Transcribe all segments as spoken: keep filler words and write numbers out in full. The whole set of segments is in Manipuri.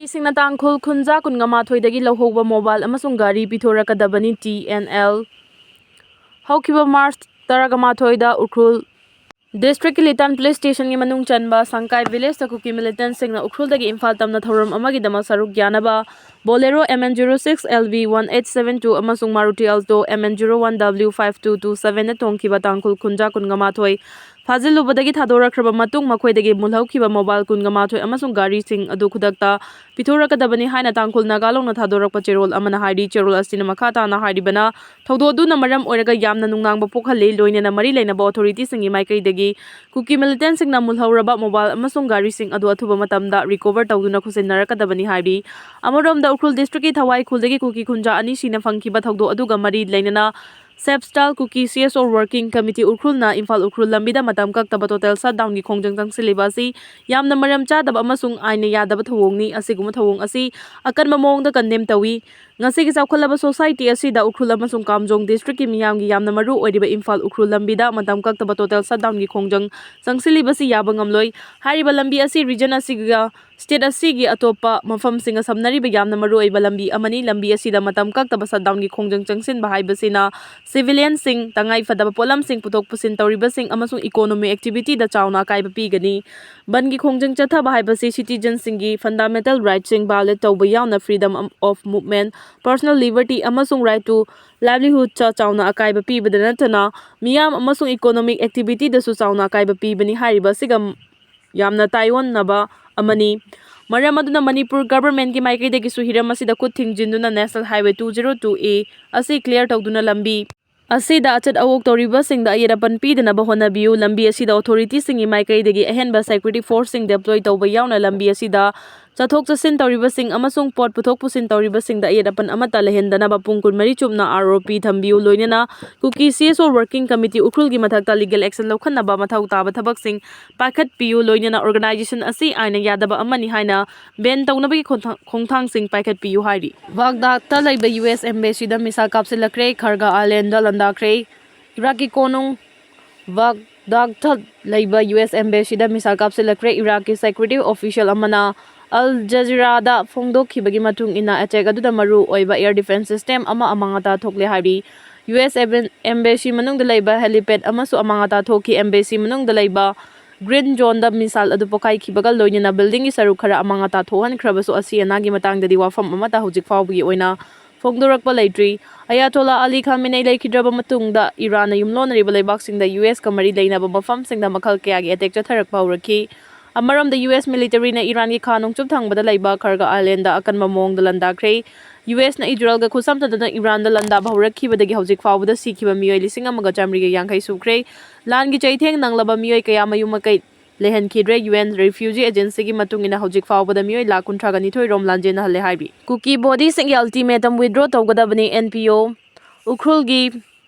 ꯁꯤꯡꯅ ꯇꯥꯡꯈꯨꯜ ꯈꯨꯟꯖꯥ ꯀꯨꯟꯒ ꯃꯥꯊꯣꯏꯗꯒꯤ ꯂꯧꯍꯧꯕ ꯃꯣꯕꯥꯏꯜ ꯑꯃꯁꯨꯡ ꯒꯥꯔꯤ ꯄꯤꯊꯣꯔꯛꯀꯗꯕꯅꯤ, ꯇꯤ ꯑꯦꯟ ꯑꯦꯜ꯫ ꯍꯧꯈꯤꯕ ꯃꯥꯔꯆ ꯇꯔꯥꯒ ꯃꯥꯊꯣꯏꯗ ꯎꯈ꯭ꯔꯨꯜ ꯗꯤꯁꯇ꯭ꯔꯤꯛꯀꯤ ꯂꯤꯇꯥꯟ ꯄꯨꯂꯤꯁ ꯁ꯭ꯇꯦꯁꯟꯒꯤ ꯃꯅꯨꯡ ꯆꯟꯕ ꯁꯪꯀꯥꯏ ꯚꯤꯂꯦꯖꯇ ꯀꯨꯀꯤ ꯃꯤꯂꯤꯇꯦꯟꯠꯁꯤꯡꯅ ꯎꯈ꯭ꯔꯨꯜꯗꯒꯤ ꯏꯝꯐꯥꯜ ꯇꯝꯅ ꯊꯧꯔꯝ ꯑꯃꯒꯤꯗꯃꯛ ꯁꯔꯨꯛ ꯌꯥꯅꯕ ꯕꯣꯂꯦꯔꯣ M N zero six L V one eight seven two ꯑꯃꯁꯨꯡ Maruti Alto M N zero one W five two two seven ꯅ ꯇꯣꯡꯈꯤꯕ ꯇꯥꯡꯈꯨꯜ ꯈꯨꯟꯖꯥ ꯀꯨꯟꯒ ꯃꯥꯊꯣꯏ ꯐꯥꯖꯤꯜꯂꯨꯕꯗꯒꯤ ꯊꯥꯗꯣꯔꯛꯈ꯭ꯔꯕ ꯃꯇꯨꯡ, ꯃꯈꯣꯏꯗꯒꯤ ꯃꯨꯜꯍꯧꯈꯤꯕ ꯃꯣꯕꯥꯏꯜ ꯀꯨꯟꯒ ꯃꯥꯊꯣꯏ ꯑꯃꯁꯨꯡ ꯒꯥꯔꯤꯁꯤꯡ ꯑꯗꯨ ꯈꯨꯗꯛꯇ ꯄꯤꯊꯣꯔꯛꯀꯗꯕꯅꯤ ꯍꯥꯏꯅ ꯇꯥꯡꯈꯨꯜ ꯅꯥꯒꯥ ꯂꯣꯟꯅ ꯊꯥꯗꯣꯔꯛꯄ ꯆꯦꯔꯣꯜ ꯑꯃꯅ ꯍꯥꯏꯔꯤ꯫ ꯆꯦꯔꯣꯜ ꯑꯁꯤꯅ ꯃꯈꯥ ꯇꯥꯅ ꯍꯥꯏꯔꯤꯕꯅ, ꯊꯧꯗꯣꯛ ꯑꯗꯨꯅ ꯃꯔꯝ ꯑꯣꯏꯔꯒ ꯌꯥꯝꯅ ꯅꯨꯡꯅꯥꯡꯕ ꯄꯣꯛꯍꯜꯂꯤ, ꯂꯣꯏꯅꯅ ꯃꯔꯤ ꯂꯩꯅꯕ ꯑꯣꯊꯣꯔꯤꯇꯤꯁꯤꯡꯒꯤ ꯃꯥꯏꯀꯩꯗꯒꯤ ꯀꯨꯀꯤ ꯃꯤꯂꯤꯇꯦꯟꯠꯁꯤꯡꯅ ꯃꯨꯜꯍꯧꯔꯕ ꯃꯣꯕꯥꯏꯜ ꯑꯃꯁꯨꯡ ꯒꯥꯔꯤꯁꯤꯡ ꯑꯗꯨ ꯑꯊꯨꯕ ꯃꯇꯝꯗ ꯔꯤꯀꯣꯚꯔ ꯇꯧꯗꯨꯅ ꯈꯨꯠꯁꯤꯟꯅꯔꯛꯀꯗꯕꯅꯤ ꯍꯥꯏꯔꯤ꯫ ꯑꯃꯔꯣꯝꯗ, ꯎꯈ꯭ꯔꯨꯜ ꯗꯤꯁꯇ꯭ꯔꯤꯛꯀꯤ ꯊꯋꯥꯏ ꯈꯨꯜꯗꯒꯤ ꯀꯨꯀꯤ ꯈꯨꯟꯖꯥ ꯑꯅꯤ ꯁꯤꯅ ꯐꯪꯈꯤꯕ ꯊꯧꯗꯣꯛ ꯑꯗꯨꯒ ꯃꯔꯤ ꯂꯩꯅꯅ ꯁꯦꯞꯁꯇꯥꯜ ꯀꯨꯀꯤ C S O Working Committee ꯎꯈ꯭ꯔꯨꯜꯅ Imphal Ukhrul ꯂꯝꯕꯤꯗ ꯃꯇꯝ ꯀꯛꯇꯕ ꯇꯣꯇꯦꯜ ꯁꯠꯗꯥꯎꯟꯒꯤ ꯈꯣꯡꯖꯪ ꯆꯪꯁꯤꯜꯂꯤꯕ ꯑꯁꯤ ꯌꯥꯝꯅ ꯃꯔꯝ ꯆꯥꯗꯕ ꯑꯃꯁꯨꯡ ꯑꯥꯏꯟꯅ ꯌꯥꯗꯕ ꯊꯧꯑꯣꯡꯅꯤ꯫ ꯑꯁꯤꯒꯨꯝꯕ ꯊꯧꯑꯣꯡ ꯑꯁꯤ ꯑꯀꯟꯕ ꯃꯑꯣꯡꯗ ꯀꯟꯗꯦꯝ ꯇꯧꯏ꯫ ꯉꯁꯤꯒꯤ ꯆꯥꯎꯈꯠꯂꯕ ꯁꯣꯁꯥꯏꯇꯤ ꯑꯁꯤꯗ ꯎꯈ꯭ꯔꯨꯜ ꯑꯃꯁꯨꯡ ꯀꯥꯝꯖꯣꯡ ꯗꯤꯁꯇ꯭ꯔꯤꯛꯀꯤ ꯃꯤꯌꯥꯝꯒꯤ ꯌꯥꯝꯅ ꯃꯔꯨ ꯑꯣꯏꯔꯤꯕ ꯏꯝꯐꯥꯜ ꯎꯈ꯭ꯔꯨꯜ ꯂꯝꯕꯤꯗ ꯃꯇꯝ ꯀꯛꯇꯕ ꯇꯣꯇꯦꯜ ꯁꯠꯗꯥꯎꯟꯒꯤ ꯈꯣꯡꯖꯪ ꯆꯪꯁꯤꯜꯂꯤꯕꯁꯤ ꯌꯥꯕ ꯉꯝꯂꯣꯏ꯫ ꯍꯥꯏꯔꯤꯕ ꯂꯝꯕꯤ ꯑꯁꯤ ꯔꯤꯖꯟ ꯑꯁꯤꯒ ꯁ꯭ꯇꯦꯠ ꯑꯁꯤꯒꯤ ꯑꯇꯣꯞꯄ ꯃꯐꯝꯁꯤꯡꯒ ꯁꯝꯅꯔꯤꯕ ꯌꯥꯝꯅ ꯃꯔꯨꯑꯣꯏꯕ ꯂꯝꯕꯤ ꯑꯃꯅꯤ꯫ ꯂꯝꯕꯤ ꯑꯁꯤꯗ ꯃꯇꯝ ꯀꯛꯇꯕ ꯁꯠꯗꯥꯎꯟꯒꯤ ꯈꯣꯡꯖꯪ ꯆꯪꯁꯤꯟꯕ ꯍꯥꯏꯕꯁꯤꯅ ꯁꯤꯚꯤꯂꯤꯌꯟꯁꯤꯡ, ꯇꯉꯥꯏ ꯐꯗꯕ ꯄꯣꯠꯂꯝꯁꯤꯡ ꯄꯨꯊꯣꯛ ꯄꯨꯁꯤꯟ ꯇꯧꯔꯤꯕꯁꯤꯡ ꯑꯃꯁꯨꯡ ꯏꯀꯣꯅꯣꯃꯤꯛ ꯑꯦꯛꯇꯤꯚꯤꯇꯤꯗ ꯆꯥꯎꯅ ꯑꯀꯥꯏꯕ ꯄꯤꯒꯅꯤ꯫ ꯕꯟꯒꯤ ꯈꯣꯡꯖꯪ ꯆꯠꯊꯕ ꯍꯥꯏꯕꯁꯤ ꯁꯤꯇꯤꯖꯟꯁꯤꯡꯒꯤ ꯐꯟꯗꯥꯃꯦꯟꯇꯦꯜ ꯔꯥꯏꯠꯁꯤꯡ ꯚꯥꯏꯑꯣꯂꯦꯠ ꯇꯧꯕ ꯌꯥꯎꯅ freedom of movement, personal liberty ꯑꯃꯁꯨꯡ right to livelihoodꯇ ꯆꯥꯎꯅ ꯑꯀꯥꯏꯕ ꯄꯤꯕꯗ ꯅꯠꯇꯅ ꯃꯤꯌꯥꯝ ꯑꯃꯁꯨꯡ ꯏꯀꯣꯅꯣꯃꯤꯛ ꯑꯦꯛꯇꯤꯚꯤꯇꯤꯗꯁꯨ ꯆꯥꯎꯅ ꯑꯀꯥꯏꯕ ꯄꯤꯕꯅꯤ꯫ ꯍꯥꯏꯔꯤꯕ ꯑꯁꯤꯒ ꯌꯥꯝꯅ ꯇꯥꯏꯑꯣꯟꯅꯕ ꯑꯃꯅꯤ꯫ ꯃꯔꯝ ꯑꯗꯨꯅ ꯃꯅꯤꯄꯨꯔ ꯒꯚꯔꯟꯃꯦꯟꯠꯀꯤ ꯃꯥꯏꯀꯩꯗꯒꯤꯁꯨ ꯍꯤꯔꯝ ꯑꯁꯤꯗ ꯈꯨꯠ ꯊꯤꯡꯖꯤꯟꯗꯨꯅ National Highway two zero two A ꯑꯁꯤ ꯀ꯭ꯂꯤꯌꯔ ꯇꯧꯗꯨꯅ ꯂꯝꯕꯤ ꯑꯁꯤꯗ ꯑꯆꯠ ꯑꯋꯣꯛ ꯇꯧꯔꯤꯕꯁꯤꯡꯗ ꯑꯌꯦꯠ ꯑꯄꯟ ꯄꯤꯗꯅꯕ ꯍꯣꯠꯅꯕꯤꯌꯨ꯫ ꯂꯝꯕꯤ ꯑꯁꯤꯗ ꯑꯣꯊꯣꯔꯤꯇꯤꯁꯤꯡꯒꯤ ꯃꯥꯏꯀꯩꯗꯒꯤ ꯑꯍꯦꯟꯕ ꯁꯦꯀ꯭ꯌꯨꯔꯤꯇꯤ ꯐꯣꯔꯁꯁꯤꯡ ꯗꯦꯄ꯭ꯂꯣꯏ ꯇꯧꯕ ꯌꯥꯎꯅ ꯂꯝꯕꯤ ꯑꯁꯤꯗ ꯆꯠꯊꯣꯛ ꯆꯠꯁꯤꯟ ꯇꯧꯔꯤꯕꯁꯤꯡ ꯑꯃꯁꯨꯡ ꯄꯣꯠ ꯄꯨꯊꯣꯛ ꯄꯨꯁꯤꯟ ꯇꯧꯔꯤꯕꯁꯤꯡꯗ ꯑꯌꯦꯠ ꯑꯄꯟ ꯑꯃꯠꯇ ꯂꯩꯍꯟꯗꯅꯕ ꯄꯨꯡ ꯀꯨꯟꯃꯔꯤ ꯆꯨꯞꯅ R O P ꯊꯝꯕꯤꯌꯨ꯫ ꯂꯣꯏꯅꯅ ꯀꯨꯀꯤ C S O Working Committee ꯎꯈ꯭ꯔꯨꯜꯒꯤ ꯃꯊꯛꯇ ꯂꯤꯒꯦꯜ ꯑꯦꯛꯁꯟ ꯂꯧꯈꯠꯅꯕ ꯃꯊꯧ ꯇꯥꯕ ꯊꯕꯛꯁꯤꯡ ꯄꯥꯏꯈꯠꯄꯤꯌꯨ꯫ ꯂꯣꯏꯅꯅ ꯑꯣꯔꯒꯅꯥꯏꯖꯦꯁꯟ ꯑꯁꯤ ꯑꯥꯏꯟꯅ ꯌꯥꯗꯕ ꯑꯃꯅꯤ ꯍꯥꯏꯅ ꯕꯦꯟ ꯇꯧꯅꯕꯒꯤ ꯈꯣꯡꯊꯥꯡ-, ꯈꯣꯡꯊꯥꯡꯁꯤꯡ ꯄꯥꯏꯈꯠꯄꯤꯌꯨ ꯍꯥꯏꯔꯤ꯫ ꯕꯥꯒꯗꯥꯗꯇ ꯂꯩꯕ U S Embassyꯗ ꯃꯤꯁꯥꯏꯜ ꯀꯥꯞꯁꯤꯜꯂꯛꯈ꯭ꯔꯦ꯫ ꯈꯔꯒ ꯑꯥꯏꯂꯦꯟꯗ ꯂꯥꯟꯗꯥꯈ꯭ꯔꯦ꯫ ꯏꯔꯥꯛꯀꯤ ꯀꯣꯅꯨꯡ ꯕꯥꯒꯗꯥꯗꯇ ꯂꯩꯕ U S Embassyꯗ ꯃꯤꯁꯥꯏꯜ ꯀꯥꯞꯁꯤꯜꯂꯛꯈ꯭ꯔꯦ꯫ ꯏꯔꯥꯛꯀꯤ ꯁꯦꯀ꯭ꯌꯨꯔꯤꯇꯤ ꯑꯣꯐꯤꯁꯤꯌꯦꯜ ꯑꯃꯅ ꯑꯜ ꯖꯖꯤꯔꯥꯗ ꯐꯣꯡꯗꯣꯛꯈꯤꯕꯒꯤ ꯃꯇꯨꯡ ꯏꯟꯅ, ꯑꯦꯇꯦꯛ ꯑꯗꯨꯗ ꯃꯔꯨ ꯑꯣꯏꯕ ꯑꯦꯌꯔ ꯗꯤꯐꯦꯟꯁ ꯁꯤꯁꯇꯦꯝ ꯑꯃ ꯑꯃꯥꯡ ꯑꯇꯥ ꯊꯣꯛꯂꯦ ꯍꯥꯏꯔꯤ꯫ ꯌꯨ ꯑꯦꯁ ꯑꯦꯝꯕꯦꯁꯤ ꯃꯅꯨꯡꯗ ꯂꯩꯕ ꯍꯦꯂꯤꯄꯦꯗ ꯑꯃꯁꯨ ꯑꯃꯥꯡ ꯑꯇꯥ ꯊꯣꯛꯈꯤ꯫ ꯑꯦꯝꯕꯦꯁꯤ ꯃꯅꯨꯡꯗ ꯂꯩꯕ ꯒ꯭ꯔꯤꯟ ꯖꯣꯟꯗ ꯃꯤꯁꯥꯏꯜ ꯑꯗꯨ ꯄꯣꯈꯥꯏꯈꯤꯕꯒ ꯂꯣꯏꯅꯅ ꯕꯤꯜꯗꯤꯡꯒꯤ ꯁꯔꯨꯛ ꯈꯔ ꯑꯃꯥꯡ ꯑꯇꯥ ꯊꯣꯛꯍꯟꯈ꯭ꯔꯕꯁꯨ, ꯑꯁꯤ ꯑꯅꯥꯒꯤ ꯃꯇꯥꯡꯗꯗꯤ ꯋꯥꯐꯝ ꯑꯃꯠꯇ ꯍꯧꯖꯤꯛ ꯐꯥꯎꯕꯒꯤ ꯑꯣꯏꯅ ꯐꯣꯡꯗꯣꯔꯛꯄ ꯂꯩꯇ꯭ꯔꯤ꯫ ꯑꯌꯥꯇꯣꯂꯥ ꯑꯂꯤ ꯈꯥꯃꯦꯅꯦ ꯂꯩꯈꯤꯗ꯭ꯔꯕ ꯃꯇꯨꯡꯗ, ꯏꯔꯥꯟꯅ ꯌꯨꯝꯂꯣꯟꯅꯔꯤꯕ ꯂꯩꯕꯥꯛꯁꯤꯡꯗ ꯌꯨ ꯑꯦꯁꯀ ꯃꯔꯤ ꯂꯩꯅꯕ ꯃꯐꯝꯁꯤꯡꯗ ꯃꯈꯜ ꯀꯌꯥꯒꯤ ꯑꯦꯇꯦꯛ ꯆꯠꯊꯔꯛꯄ ꯍꯧꯔꯛꯈꯤ꯫ ꯑꯃꯔꯣꯝꯗ, ꯌꯨ ꯑꯦꯁ ꯃꯤꯂꯤꯇꯔꯤꯅ ꯏꯔꯥꯟꯒꯤ ꯈꯥ ꯅꯣꯡꯆꯨꯞ ꯊꯪꯕꯗ ꯂꯩꯕ ꯈꯔꯒ ꯑꯥꯏꯂꯦꯟꯗ ꯑꯀꯟꯕ ꯃꯑꯣꯡꯗ ꯂꯥꯟꯗꯥꯈ꯭ꯔꯦ꯫ ꯌꯨ ꯑꯦꯁꯅ ꯏꯖꯔꯦꯜꯒ ꯈꯨꯠꯁꯝꯅꯗꯨꯅ ꯏꯔꯥꯟꯗ ꯂꯥꯟꯗꯥꯕ ꯍꯧꯔꯛꯈꯤꯕꯗꯒꯤ ꯍꯧꯖꯤꯛ ꯐꯥꯎꯕꯗ ꯁꯤꯈꯤꯕ ꯃꯤꯑꯣꯏ ꯂꯤꯁꯤꯡ ꯑꯃꯒ ꯆꯥꯃꯔꯤꯒ ꯌꯥꯡꯈꯩ ꯁꯨꯈ꯭ꯔꯦ꯫ ꯂꯥꯟꯒꯤ ꯆꯩꯊꯦꯡ ꯅꯪꯂꯕ ꯃꯤꯑꯣꯏ ꯀꯌꯥ ꯃꯌꯨꯝ ꯃꯀꯩ ꯂꯩꯍꯟꯈꯤꯗ꯭ꯔꯦ꯫ ꯌꯨ ꯑꯦꯟ ꯔꯤꯐ꯭ꯌꯨꯖꯤ ꯑꯦꯖꯦꯟꯁꯤꯒꯤ ꯃꯇꯨꯡ ꯏꯟꯅ, ꯍꯧꯖꯤꯛ ꯐꯥꯎꯕꯗ ꯃꯤꯑꯣꯏ ꯂꯥꯈ ꯀꯨꯟꯊ꯭ꯔꯥꯒ ꯅꯤꯊꯣꯏ ꯔꯣꯝ ꯂꯥꯟꯖꯦꯟꯅꯍꯜꯂꯦ ꯍꯥꯏꯔꯤ꯫ ꯀꯨꯀꯤ ꯕꯣꯗꯤꯁꯤꯡꯒꯤ ꯑꯜꯇꯤꯃꯦꯇꯝ ꯋꯤꯗ꯭ꯔꯣ ꯇꯧꯒꯗꯕꯅꯤ, ꯑꯦꯟ ꯄꯤ ꯑꯣ꯫ ꯎꯈ꯭ꯔꯨꯜꯒꯤ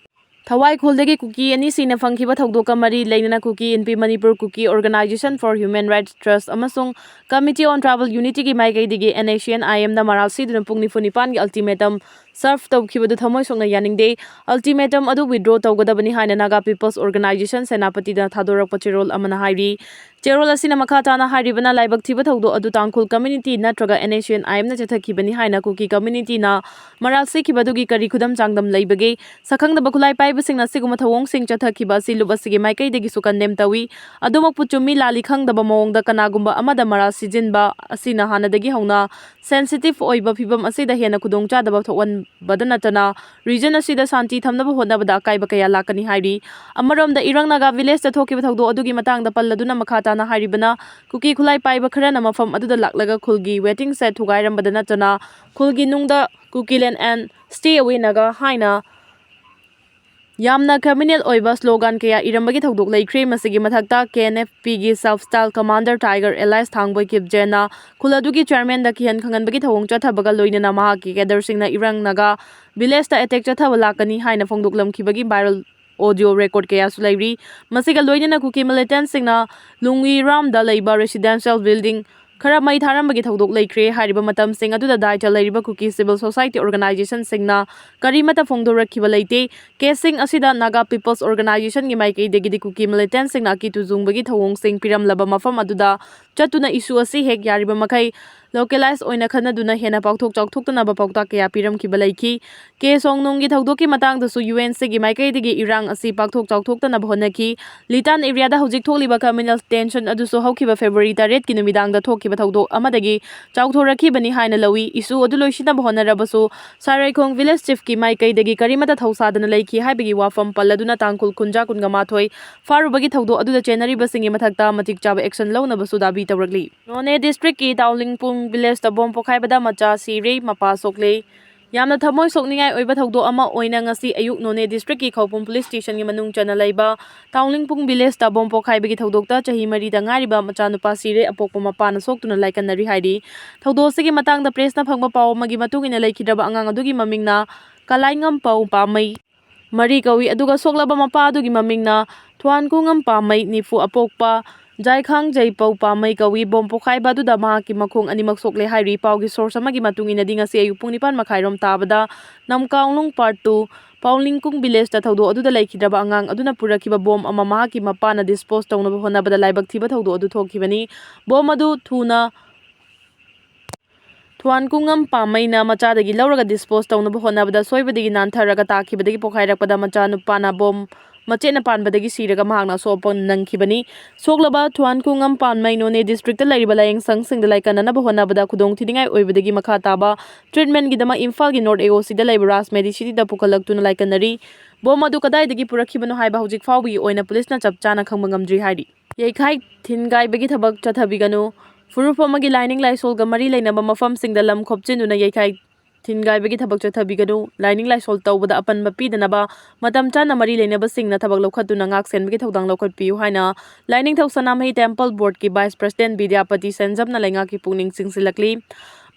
ꯊꯋꯥꯏꯈꯣꯜꯗꯒꯤ ꯀꯨꯀꯤ ꯑꯅꯤ ꯁꯤꯅ ꯐꯪꯈꯤꯕ ꯊꯧꯗꯣꯛꯀ ꯃꯔꯤ ꯂꯩꯅꯅ, ꯀꯨꯀꯤ ꯏꯟꯄꯤ ꯃꯅꯤꯄꯨꯔ ꯀꯨꯀꯤ ꯑꯣꯔꯒꯅꯥꯏꯖꯦꯁꯟ ꯐꯣꯔ ꯍ꯭ꯌꯨꯃꯦꯟ ꯔꯥꯏꯠꯁ ꯇ꯭ꯔꯁ ꯑꯃꯁꯨꯡ ꯀꯃꯤꯇꯤ ꯑꯣꯟ ꯇ꯭ꯔꯥꯏꯕꯦꯜ ꯌꯨꯅꯤꯇꯤꯒꯤ ꯃꯥꯏꯀꯩꯗꯒꯤ ꯑꯦꯟ ꯑꯦꯁ ꯁꯤ ꯑꯦꯟ ꯑꯥꯏ ꯑꯦꯝꯅ ꯃꯔꯥꯜ ꯁꯤꯗꯨꯅ ꯄꯨꯡ ꯅꯤꯐꯨ ꯅꯤꯄꯥꯟꯒꯤ ꯑꯜꯇꯤꯃꯦꯇꯝ ꯁꯔꯚ ꯇꯧꯈꯤꯕꯗꯨ ꯊꯃꯣꯏ ꯁꯣꯛꯅ ꯌꯥꯅꯤꯡꯗꯦ꯫ ꯑꯜꯇꯤꯃꯦꯇꯝ ꯑꯗꯨ ꯋꯤꯗ꯭ꯔꯣ ꯇꯧꯒꯗꯕꯅꯤ ꯍꯥꯏꯅ ꯅꯥꯒꯥ ꯄꯤꯄꯜꯁ ꯑꯣꯔꯒꯅꯥꯏꯖꯦꯁꯟ ꯁꯦꯅꯥꯄꯇꯤꯗ ꯊꯥꯗꯣꯔꯛꯄ ꯆꯦꯔꯣꯜ ꯑꯃꯅ ꯍꯥꯏꯔꯤ꯫ ꯆꯦꯔꯣꯜ ꯑꯁꯤꯅ ꯃꯈꯥ ꯇꯥꯅ ꯍꯥꯏꯔꯤꯕꯅ, ꯂꯥꯏꯕꯛ ꯊꯤꯕ ꯊꯧꯗꯣꯛ ꯑꯗꯨ ꯇꯥꯡꯈꯨꯜ ꯀꯝꯃ꯭ꯌꯨꯅꯤꯇꯤ ꯅꯠꯇ꯭ꯔꯒ ꯑꯦꯟ ꯑꯦꯁ ꯁꯤ ꯑꯦꯟ ꯑꯥꯏ ꯑꯦꯝꯅ ꯆꯠꯊꯈꯤꯕꯅꯤ ꯍꯥꯏꯅ ꯀꯨꯀꯤ ꯀꯝꯃ꯭ꯌꯨꯅꯤꯇꯤꯅ ꯃꯔꯥꯜ ꯁꯤꯈꯤꯕ ꯑꯗꯨꯒꯤ ꯀꯔꯤ ꯈꯨꯗꯝ ꯆꯥꯡꯗꯝ ꯂꯩꯕꯒꯦ? ꯁꯛꯈꯪꯗꯕ ꯈꯨꯠꯂꯥꯏ ꯄꯥꯏꯕꯁꯤꯡꯅ ꯑꯁꯤꯒꯨꯝꯕ ꯊꯧꯑꯣꯡꯁꯤꯡ ꯆꯠꯊꯈꯤꯕ ꯑꯁꯤ ꯂꯨꯞ ꯑꯁꯤꯒꯤ ꯃꯥꯏꯀꯩꯗꯒꯤꯁꯨ ꯀꯟꯗꯦꯝ ꯇꯧꯏ꯫ ꯑꯗꯨꯃꯛꯄꯨ ꯆꯨꯝꯃꯤ ꯂꯥꯜꯂꯤ ꯈꯪꯗꯕ ꯃꯑꯣꯡꯗ ꯀꯅꯥꯒꯨꯝꯕ ꯑꯃꯗ ꯃꯔꯥꯜ ꯁꯤꯖꯤꯟꯕ ꯑꯁꯤꯅ ꯍꯥꯟꯅꯗꯒꯤ ꯍꯧꯅ ꯁꯦꯟꯁꯤꯇꯤꯚ ꯑꯣꯏꯕ ꯐꯤꯚꯝ ꯑꯁꯤꯗ ꯍꯦꯟꯅ ꯈꯨꯗꯣꯡꯆꯥꯗꯕ ꯊꯣꯛꯍꯟꯕꯗ ꯅꯠꯇꯅ, ꯔꯤꯖꯟ ꯑꯁꯤꯗ ꯁꯥꯟꯇꯤ ꯊꯝꯅꯕ ꯍꯣꯠꯅꯕꯗ ꯑꯀꯥꯏꯕ ꯀꯌꯥ ꯂꯥꯛꯀꯅꯤ ꯍꯥꯏꯔꯤ꯫ ꯑꯃꯔꯣꯝꯗ, ꯏꯔꯪ ꯅꯥꯒꯥ ꯚꯤꯂꯦꯖꯇ ꯊꯣꯛꯈꯤꯕ ꯊꯧꯗꯣꯛ ꯑꯗꯨꯒꯤ ꯃꯇꯥꯡꯗ ꯄꯜꯂꯗꯨꯅ ꯃꯈꯥ ꯇꯥꯅ ꯍꯥꯏꯔꯤꯕꯅ, ꯀꯨꯀꯤ ꯈꯨꯠꯂꯥꯏ ꯄꯥꯏꯕ ꯈꯔꯅ ꯃꯐꯝ ꯑꯗꯨꯗ ꯂꯥꯛꯂꯒ ꯈꯨꯜꯒꯤ ꯋꯦꯇꯤꯡ ꯁꯦꯗ ꯊꯨꯒꯥꯏꯔꯝꯕꯗ ꯅꯠꯇꯅ, ꯈꯨꯜꯒꯤ ꯅꯨꯡꯗ "Kukiland and Stay Away Naga" ꯍꯥꯏꯅ ꯌꯥꯝꯅ ꯀ꯭ꯔꯤꯃꯤꯅꯦꯜ ꯑꯣꯏꯕ ꯁ꯭ꯂꯣꯒꯥꯟ ꯀꯌꯥ ꯏꯔꯝꯕꯒꯤ ꯊꯧꯗꯣꯛ ꯂꯩꯈ꯭ꯔꯦ꯫ ꯃꯁꯤꯒꯤ ꯃꯊꯛꯇ, ꯀꯦ ꯑꯦꯟ ꯑꯦꯐ ꯄꯤꯒꯤ self styled commander Tiger alias Thangboi ꯀꯤꯞꯖꯦꯟꯅ ꯈꯨꯜ ꯑꯗꯨꯒꯤ ꯆꯤꯌꯔꯃꯦꯟꯗ ꯀꯤꯍꯟ ꯈꯪꯍꯟꯕꯒꯤ ꯊꯧꯑꯣꯡ ꯆꯠꯊꯕꯒ ꯂꯣꯏꯅꯅ ꯃꯍꯥꯛꯀꯤ ꯀꯦꯗꯔꯁꯤꯡꯅ ꯏꯔꯪ ꯅꯥꯒꯥ ꯚꯤꯂꯦꯖꯇ ꯑꯦꯇꯦꯛ ꯆꯠꯊꯕ ꯂꯥꯛꯀꯅꯤ ꯍꯥꯏꯅ ꯐꯣꯡꯗꯣꯛꯂꯝꯈꯤꯕꯒꯤ ꯚꯥꯏꯔꯦꯜ ꯑꯣꯗꯤꯑꯣ ꯔꯦꯀꯣꯔꯗ ꯀꯌꯥꯁꯨ ꯂꯩꯔꯤ꯫ ꯃꯁꯤꯒ ꯂꯣꯏꯅꯅ ꯀꯨꯀꯤ ꯃꯤꯂꯤꯇꯦꯟꯠꯁꯤꯡꯅ ꯂꯨꯡꯋꯤꯔꯥꯝꯗ ꯂꯩꯕ ꯔꯦꯁꯤꯗꯦꯟꯁꯤꯌꯦꯜ ꯕꯤꯜꯗꯤꯡ ꯈꯔ ꯃꯩ ꯊꯥꯔꯝꯕꯒꯤ ꯊꯧꯗꯣꯛ ꯂꯩꯈ꯭ꯔꯦ꯫ ꯍꯥꯏꯔꯤꯕ ꯃꯇꯝꯁꯤꯡ ꯑꯗꯨꯗ ꯗꯥꯏꯇ ꯂꯩꯔꯤꯕ ꯀꯨꯀꯤ civil society organizationꯁꯤꯡꯅ ꯀꯔꯤꯃꯠꯇ ꯐꯣꯡꯗꯣꯔꯛꯈꯤꯕ ꯂꯩꯇꯦ꯫ Caseꯁꯤꯡ ꯑꯁꯤꯗ Naga People's Organizationꯒꯤ ꯃꯥꯏꯀꯩꯗꯒꯤꯗꯤ ꯀꯨꯀꯤ militantꯁꯤꯡꯅ ꯑꯀꯤ ꯇꯨꯖꯨꯡꯕꯒꯤ ꯊꯧꯑꯣꯡꯁꯤꯡ ꯄꯤꯔꯝꯂꯕ ꯃꯐꯝ ꯑꯗꯨꯗ ꯆꯠꯇꯨꯅ issue ꯑꯁꯤ ꯍꯦꯛ ꯌꯥꯔꯤꯕ ꯃꯈꯩ localize ꯑꯣꯏꯅ ꯈꯟꯅꯗꯨꯅ ꯍꯦꯟꯅ ꯄꯥꯛꯊꯣꯛ ꯆꯥꯎꯊꯣꯛꯇꯅꯕ ꯄꯥꯎꯇꯥꯛ ꯀꯌꯥ ꯄꯤꯔꯝꯈꯤꯕ ꯂꯩꯈꯤ꯫ ꯀꯦ ꯁꯣꯡꯅꯨꯡꯒꯤ ꯊꯧꯗꯣꯛꯀꯤ ꯃꯇꯥꯡꯗꯁꯨ UNCꯒꯤ ꯃꯥꯏꯀꯩꯗꯒꯤ ꯏꯔꯥꯡ ꯑꯁꯤ ꯄꯥꯛꯊꯣꯛ ꯆꯥꯎꯊꯣꯛꯇꯅꯕ ꯍꯣꯠꯅꯈꯤ꯫ Litan areaꯗ ꯍꯧꯖꯤꯛ ꯊꯣꯛꯂꯤꯕ communal tension ꯑꯗꯨꯁꯨ ꯍꯧꯈꯤꯕ February ꯇꯔꯦꯠꯀꯤ ꯅꯨꯃꯤꯗꯥꯡꯗ ꯊꯣꯛꯈꯤꯕ ꯊꯧꯗꯣꯛ ꯑꯃꯗꯒꯤ ꯆꯥꯎꯊꯣꯔꯛꯈꯤꯕꯅꯤ ꯍꯥꯏꯅ ꯂꯧꯏ꯫ Issue ꯑꯗꯨ ꯂꯣꯏꯁꯤꯟꯅꯕ ꯍꯣꯠꯅꯔꯕꯁꯨ ꯁꯥꯔꯩꯈꯣꯡ village chiefꯀꯤ ꯃꯥꯏꯀꯩꯗꯒꯤ ꯀꯔꯤꯃꯠꯇ ꯊꯧꯁꯥꯗꯅ ꯂꯩꯈꯤ ꯍꯥꯏꯕꯒꯤ ꯋꯥꯐꯝ ꯄꯜꯂꯗꯨꯅ ꯇꯥꯡꯈꯨꯜ ꯈꯨꯟꯖꯥ ꯀꯨꯟꯒ ꯃꯥꯊꯣꯏ ꯐꯥꯔꯨꯕꯒꯤ ꯊꯧꯗꯣꯛ ꯑꯗꯨꯗ ꯆꯦꯟꯅꯔꯤꯕꯁꯤꯡꯒꯤ ꯃꯊꯛꯇ ꯃꯇꯤꯛ ꯆꯥꯕ action ꯂꯧꯅꯕꯁꯨ ꯗꯥꯕꯤ ꯇꯧꯔꯛꯂꯤ꯫ ꯅꯣꯅꯦ districtꯀꯤ ꯇꯥꯎꯂꯤꯡꯄꯨꯡ villageꯇ bomb ꯄꯣꯈꯥꯏꯕꯗ ꯃꯆꯥ ꯁꯤꯔꯦ, ꯃꯄꯥ ꯁꯣꯛꯂꯦ꯫ ꯌꯥꯝꯅ ꯊꯃꯣꯏ ꯁꯣꯛꯅꯤꯡꯉꯥꯏ ꯑꯣꯏꯕ ꯊꯧꯗꯣꯛ ꯑꯃ ꯑꯣꯏꯅ ꯉꯁꯤ ꯑꯌꯨꯛ ꯅꯣꯅꯦ districtꯀꯤ ꯈꯧꯄꯨꯝ police stationꯒꯤ ꯃꯅꯨꯡ ꯆꯟꯅ ꯂꯩꯕ ꯇꯥꯎꯂꯤꯡꯄꯨꯡ villageꯇ bomb ꯄꯣꯈꯥꯏꯕꯒꯤ ꯊꯧꯗꯣꯛꯇ ꯆꯍꯤ ꯃꯔꯤꯗ ꯉꯥꯏꯔꯤꯕ ꯃꯆꯥꯅꯨꯄꯥ ꯁꯤꯔꯦ, ꯑꯄꯣꯛꯄ ꯃꯄꯥꯅ ꯁꯣꯛꯇꯨꯅ ꯂꯥꯏꯀꯠꯅꯔꯤ ꯍꯥꯏꯔꯤ꯫ ꯊꯧꯗꯣꯛ ꯑꯁꯤꯒꯤ ꯃꯇꯥꯡꯗ pressꯅ ꯐꯪꯕ ꯄꯥꯎ ꯑꯃꯒꯤ ꯃꯇꯨꯡ ꯏꯟꯅ ꯂꯩꯈꯤꯗ꯭ꯔꯕ ꯑꯉꯥꯡ ꯑꯗꯨꯒꯤ ꯃꯃꯤꯡꯅ ꯀꯂꯥꯏꯉꯝꯄꯧ ꯄꯥꯝꯃꯩ ꯃꯔꯤ ꯀꯧꯏ, ꯑꯗꯨꯒ ꯁꯣꯛꯂꯕ ꯃꯄꯥ ꯑꯗꯨꯒꯤ ꯃꯃꯤꯡꯅ ꯊ꯭ꯋꯥꯟꯀꯨꯉꯝ ꯄꯥꯝꯃꯩ ꯅꯤꯐꯨ, ꯑꯄꯣꯛꯄ ꯖꯥꯏꯈꯥꯡ ꯖꯩꯄꯧ ꯄꯥꯝꯃꯩ ꯀꯧꯏ꯫ Bomb ꯄꯣꯈꯥꯏꯕ ꯑꯗꯨꯗ ꯃꯍꯥꯛꯀꯤ ꯃꯈꯣꯡ ꯑꯅꯤꯃꯛ ꯁꯣꯛꯂꯦ ꯍꯥꯏꯔꯤ꯫ ꯄꯥꯎꯒꯤ source ꯑꯃꯒꯤ ꯃꯇꯨꯡ ꯏꯟꯅꯗꯤ ꯉꯁꯤ ꯑꯌꯨꯛ ꯄꯨꯡ ꯅꯤꯄꯥꯟ ꯃꯈꯥꯏꯔꯣꯝ ꯇꯥꯕꯗ ꯅꯝꯀꯥꯎꯂꯨꯡ part two ꯄꯥꯎꯂꯤꯡꯀꯨꯡ villageꯇ ꯊꯧꯗꯣꯛ ꯑꯗꯨꯗ ꯂꯩꯈꯤꯗ꯭ꯔꯕ ꯑꯉꯥꯡ ꯑꯗꯨꯅ ꯄꯨꯔꯛꯈꯤꯕ bomb ꯑꯃ ꯃꯍꯥꯛꯀꯤ ꯃꯄꯥꯅ dispose ꯇꯧꯅꯕ ꯍꯣꯠꯅꯕꯗ ꯂꯥꯏꯕꯛ ꯊꯤꯕ ꯊꯧꯗꯣꯛ ꯑꯗꯨ ꯊꯣꯛꯈꯤꯕꯅꯤ꯫ Bomb ꯑꯗꯨ ꯊꯨꯅ ꯊ꯭ꯋꯥꯟꯀꯨꯉꯝ ꯄꯥꯝꯃꯩꯅ ꯃꯆꯥꯗꯒꯤ ꯂꯧꯔꯒ dispose ꯇꯧꯅꯕ ꯍꯣꯠꯅꯕꯗ ꯁꯣꯏꯕꯗꯒꯤ ꯅꯥꯟꯊꯔꯒ ꯇꯥꯈꯤꯕꯗꯒꯤ ꯄꯣꯈꯥꯏꯔꯛꯄꯗ ꯃꯆꯥꯅꯨꯄꯥꯅ bomb ꯃꯆꯦꯠꯅ ꯄꯥꯟꯕꯗꯒꯤ ꯁꯤꯔꯒ ꯃꯍꯥꯛꯅ ꯑꯁꯣꯛ ꯑꯄꯟ ꯅꯪꯈꯤꯕꯅꯤ꯫ ꯁꯣꯛꯂꯕ ꯊ꯭ꯋꯥꯟꯀꯨꯉꯝ ꯄꯥꯝꯃꯩ ꯅꯣꯅꯦ districtꯇ ꯂꯩꯔꯤꯕ ꯂꯥꯏꯌꯦꯡ ꯁꯪꯁꯤꯡꯗ ꯂꯥꯏꯀꯠꯅꯅꯕ ꯍꯣꯠꯅꯕꯗ ꯈꯨꯗꯣꯡꯊꯤꯅꯤꯡꯉꯥꯏ ꯑꯣꯏꯕꯗꯒꯤ ꯃꯈꯥ ꯇꯥꯕ treatmentꯒꯤꯗꯃꯛ ꯏꯝꯐꯥꯜꯒꯤ North AOCꯗ ꯂꯩꯕ Raj Medicityꯗ ꯄꯨꯈꯠꯂꯛꯇꯨꯅ ꯂꯥꯏꯀꯠꯅꯔꯤ꯫ Bomb ꯑꯗꯨ ꯀꯗꯥꯏꯗꯒꯤ ꯄꯨꯔꯛꯈꯤꯕꯅꯣ ꯍꯥꯏꯕ ꯍꯧꯖꯤꯛ ꯐꯥꯎꯕꯒꯤ ꯑꯣꯏꯅ policeꯅ ꯆꯞ ꯆꯥꯅ ꯈꯪꯕ ꯉꯝꯗ꯭ꯔꯤ ꯍꯥꯏꯔꯤ꯫ ꯌꯩꯈꯥꯏ ꯊꯤꯟꯒꯥꯏꯕꯒꯤ ꯊꯕꯛ ꯆꯠꯊꯕꯤꯒꯅꯨ꯫ ꯐꯨꯔꯨꯞ ꯑꯃꯒꯤ ꯂꯥꯏꯅꯤꯡ ꯂꯥꯏꯁꯣꯜꯒ ꯃꯔꯤ ꯂꯩꯅꯕ ꯃꯐꯝꯁꯤꯡꯗ ꯂꯝ ꯈꯣꯞꯆꯤꯟꯗꯨꯅ ꯌꯩꯈꯥꯏ ꯊꯤꯟꯒꯥꯏꯕꯒꯤ ꯊꯕꯛ ꯆꯠꯊꯕꯤꯒꯅꯨ꯫ ꯂꯥꯏꯅꯤꯡ ꯂꯥꯏꯁꯣꯜ ꯇꯧꯕꯗ ꯑꯄꯟꯕ ꯄꯤꯗꯅꯕ ꯃꯇꯝ ꯆꯥꯅ ꯃꯔꯤ ꯂꯩꯅꯕꯁꯤꯡꯅ ꯊꯕꯛ ꯂꯧꯈꯠꯇꯨꯅ ꯉꯥꯛ ꯁꯦꯟꯕꯒꯤ ꯊꯧꯗꯥꯡ ꯂꯧꯈꯠꯄꯤꯌꯨ ꯍꯥꯏꯅ ꯂꯥꯏꯅꯤꯡꯊꯧ ꯁꯅꯥꯃꯍꯤ Temple Boardꯀꯤ Vice President ꯕꯤꯗ꯭ꯌꯥꯄꯇꯤ ꯁꯦꯟꯖꯝꯅ ꯂꯩꯉꯥꯛꯀꯤ ꯄꯨꯛꯅꯤꯡ ꯆꯤꯡꯁꯤꯜꯂꯛꯂꯤ꯫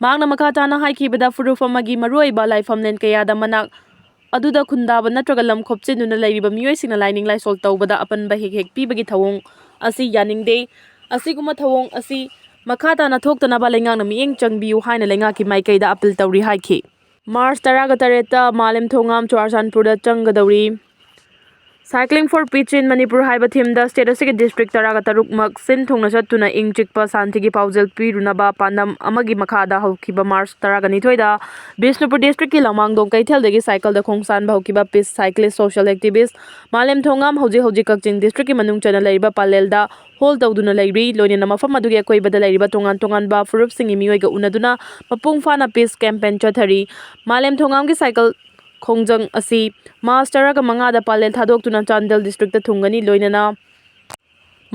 ꯃꯍꯥꯛꯅ ꯃꯈꯥ ꯇꯥꯅ ꯍꯥꯏꯈꯤꯕꯗ, ꯐꯨꯔꯨꯞ ꯑꯃꯒꯤ ꯃꯔꯨꯑꯣꯏꯕ ꯂꯥꯏꯐꯝꯂꯦꯟ ꯀꯌꯥꯗ ꯃꯅꯥꯛ ꯑꯗꯨꯗ ꯈꯨꯟꯗꯥꯕ ꯅꯠꯇ꯭ꯔꯒ ꯂꯝ ꯈꯣꯞꯆꯤꯟꯗꯨꯅ ꯂꯩꯔꯤꯕ ꯃꯤꯑꯣꯏꯁꯤꯡꯅ ꯂꯥꯏꯅꯤꯡ ꯂꯥꯏꯁꯣꯜ ꯇꯧꯕꯗ ꯑꯄꯟꯕ ꯍꯦꯛ ꯍꯦꯛ ꯄꯤꯕꯒꯤ ꯊꯧꯑꯣꯡ ꯑꯁꯤ ꯌꯥꯅꯤꯡꯗꯦ꯫ ꯑꯁꯤꯒꯨꯝꯕ ꯊꯧꯑꯣꯡ ꯑꯁꯤ ꯃꯈꯥ ꯇꯥꯅ ꯊꯣꯛꯇꯅꯕ ꯂꯩꯉꯥꯛꯅ ꯃꯤꯠꯌꯦꯡ ꯆꯪꯕꯤꯌꯨ ꯍꯥꯏꯅ ꯂꯩꯉꯥꯛꯀꯤ ꯃꯥꯏꯀꯩꯗ ꯑꯄꯤꯜ ꯇꯧꯔꯤ ꯍꯥꯏꯈꯤ꯫ ꯃꯥꯔꯆ ꯇꯔꯥꯒ ꯇꯔꯦꯠꯇ ꯃꯥꯂꯦꯝ ꯊꯣꯡꯉꯥꯝ ꯆꯨꯔꯥꯆꯥꯟꯄꯨꯔꯗ ꯆꯪꯒꯗꯧꯔꯤ꯫ Cycling for Peace in Manipur ꯍꯥꯏꯕ ꯊꯤꯝꯗ ꯁ꯭ꯇꯦꯠ ꯑꯁꯤꯒꯤ ꯗꯤꯁꯇ꯭ꯔꯤꯛ ꯇꯔꯥꯒ ꯇꯔꯨꯛꯃꯛ ꯁꯤꯟ ꯊꯨꯡꯅ ꯆꯠꯇꯨꯅ ꯏꯪ ꯆꯤꯛꯄ ꯁꯥꯟꯇꯤꯒꯤ ꯄꯥꯎꯖꯦꯜ ꯄꯤꯔꯨꯅꯕ ꯄꯥꯟꯗꯝ ꯑꯃꯒꯤ ꯃꯈꯥꯗ ꯍꯧꯈꯤꯕ ꯃꯥꯔꯆ ꯇꯔꯥꯒ ꯅꯤꯊꯣꯏꯗ ꯕꯤꯁꯅꯨꯄꯨꯔ ꯗꯤꯁꯇ꯭ꯔꯤꯛꯀꯤ ꯂꯃꯥꯡꯗꯣꯡ ꯀꯩꯊꯦꯜꯗꯒꯤ ꯁꯥꯏꯀꯜꯗ ꯈꯣꯡꯁꯥꯟꯕ ꯍꯧꯈꯤꯕ peace cyclist social activist ꯃꯥꯂꯦꯝ ꯊꯣꯡꯉꯥꯝ ꯍꯧꯖꯤꯛ ꯍꯧꯖꯤꯛ ꯀꯛꯆꯤꯡ ꯗꯤꯁꯇ꯭ꯔꯤꯛꯀꯤ ꯃꯅꯨꯡ ꯆꯟꯅ ꯂꯩꯔꯤꯕ ꯄꯥꯂꯦꯜꯗ ꯍꯣꯜ ꯇꯧꯗꯨꯅ ꯂꯩꯔꯤ꯫ ꯂꯣꯏꯅꯅ ꯃꯐꯝ ꯑꯗꯨꯒꯤ ꯑꯀꯣꯏꯕꯗ ꯂꯩꯔꯤꯕ ꯇꯣꯉꯥꯟ ꯇꯣꯉꯥꯟꯕ ꯐꯨꯔꯨꯞꯁꯤꯡꯒꯤ ꯃꯤꯑꯣꯏꯒ ꯎꯅꯗꯨꯅ ꯃꯄꯨꯡ ꯐꯥꯅ peace campaign ꯆꯠꯊꯔꯤ꯫ ꯃꯥꯂꯦꯝ ꯊꯣꯡꯉꯥꯝꯒꯤ ꯁꯥꯏꯀꯜ ꯈꯣꯡꯖꯪ ꯑꯁꯤ ꯃꯥꯔꯆ ꯇꯔꯥꯒ ꯃꯉꯥꯗ ꯄꯥꯂꯦꯜ ꯊꯥꯗꯣꯛꯇꯨꯅ ꯆꯥꯟꯗꯦꯜ ꯗꯤꯁꯇ꯭ꯔꯤꯛꯇ ꯊꯨꯡꯒꯅꯤ꯫ ꯂꯣꯏꯅꯅ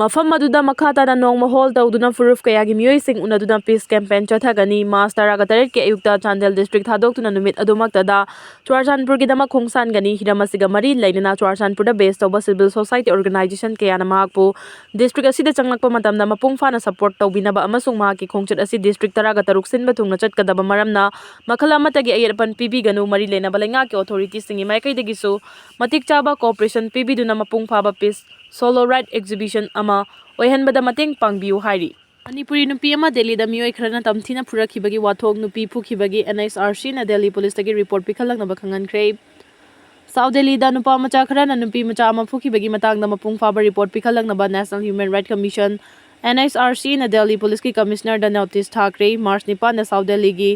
ꯃꯐꯝ ꯑꯗꯨꯗ ꯃꯈꯥ ꯇꯥꯅ ꯅꯣꯡꯃ ꯍꯣꯜ ꯇꯧꯗꯨꯅ ꯐꯨꯔꯨꯞ ꯀꯌꯥꯒꯤ ꯃꯤꯑꯣꯏꯁꯤꯡ ꯎꯅꯗꯨꯅ peace campaign ꯆꯠꯊꯒꯅꯤ꯫ ꯃꯥꯔꯆ ꯇꯔꯥꯒ ꯇꯔꯦꯠꯀꯤ ꯑꯌꯨꯛꯇ ꯆꯥꯟꯗꯦꯜ ꯗꯤꯁꯇ꯭ꯔꯤꯛ ꯊꯥꯗꯣꯛꯇꯨꯅ ꯅꯨꯃꯤꯠ ꯑꯗꯨꯃꯛꯇꯗ ꯆꯨꯔꯥꯆꯥꯟꯄꯨꯔꯒꯤꯗꯃꯛ ꯈꯣꯡꯁꯥꯟꯒꯅꯤ꯫ ꯍꯤꯔꯝ ꯑꯁꯤꯒ ꯃꯔꯤ ꯂꯩꯅꯅ ꯆꯨꯔꯥꯆꯥꯟꯄꯨꯔꯗ base ꯇꯧꯕ civil society organization ꯀꯌꯥꯅ ꯃꯍꯥꯛꯄꯨ ꯗꯤꯁꯇ꯭ꯔꯤꯛ ꯑꯁꯤꯗ ꯆꯪꯂꯛꯄ ꯃꯇꯝꯗ ꯃꯄꯨꯡ ꯐꯥꯅ support ꯇꯧꯕꯤꯅꯕ ꯑꯃꯁꯨꯡ ꯃꯍꯥꯛꯀꯤ ꯈꯣꯡꯆꯠ ꯑꯁꯤ ꯗꯤꯁꯇ꯭ꯔꯤꯛ ꯇꯔꯥꯒ ꯇꯔꯨꯛ ꯁꯤꯟꯕ ꯊꯨꯡꯅ ꯆꯠꯀꯗꯕ ꯃꯔꯝꯅ ꯃꯈꯜ ꯑꯃꯠꯇꯒꯤ ꯑꯌꯦꯠ ꯑꯄꯟ ꯄꯤꯕꯤꯒꯅꯨ꯫ ꯃꯔꯤ ꯂꯩꯅꯕ ꯂꯩꯉꯥꯛꯀꯤ authorityꯁꯤꯡꯒꯤ ꯃꯥꯏꯀꯩꯗꯒꯤꯁꯨ ꯃꯇꯤꯛ ꯆꯥꯕ cooperation ꯄꯤꯕꯤꯗꯨꯅ ꯃꯄꯨꯡ ꯐꯥꯕ peace solo ride exhibition ꯑꯃ ꯑꯣꯏꯍꯟꯕꯗ ꯃꯇꯦꯡ ꯄꯥꯡꯕꯤꯌꯨ ꯍꯥꯏꯔꯤ꯫ ꯃꯅꯤꯄꯨꯔꯤ ꯅꯨꯄꯤ ꯑꯃ ꯗꯦꯜꯂꯤꯗ ꯃꯤꯑꯣꯏ ꯈꯔꯅ ꯇꯝꯊꯤꯅ ꯐꯨꯔꯛꯈꯤꯕꯒꯤ ꯋꯥꯊꯣꯛ ꯅꯨꯄꯤ ꯐꯨꯈꯤꯕꯒꯤ NHRCꯅ ꯗꯦꯜꯂꯤ ꯄꯨꯂꯤꯁꯇꯒꯤ report ꯄꯤꯈꯠꯂꯛꯅꯕ ꯈꯪꯍꯟꯈ꯭ꯔꯦ꯫ ꯁꯥꯎꯠ ꯗꯦꯜꯂꯤꯗ ꯅꯨꯄꯥ ꯃꯆꯥ ꯈꯔꯅ ꯅꯨꯄꯤ ꯃꯆꯥ ꯑꯃ ꯐꯨꯈꯤꯕꯒꯤ ꯃꯇꯥꯡꯗ ꯃꯄꯨꯡ ꯐꯥꯕ report ꯄꯤꯈꯠꯂꯛꯅꯕ National Human Rights Commission, NHRCꯅ Delhi ꯄꯨꯂꯤꯁꯀꯤ ꯀꯃꯤꯁꯅꯔꯗ notice ꯊꯥꯈ꯭ꯔꯦ꯫ ꯃꯥꯔꯆ ꯅꯤꯄꯥꯟꯗ ꯁꯥꯎꯠ ꯗꯦꯜꯂꯤꯒꯤ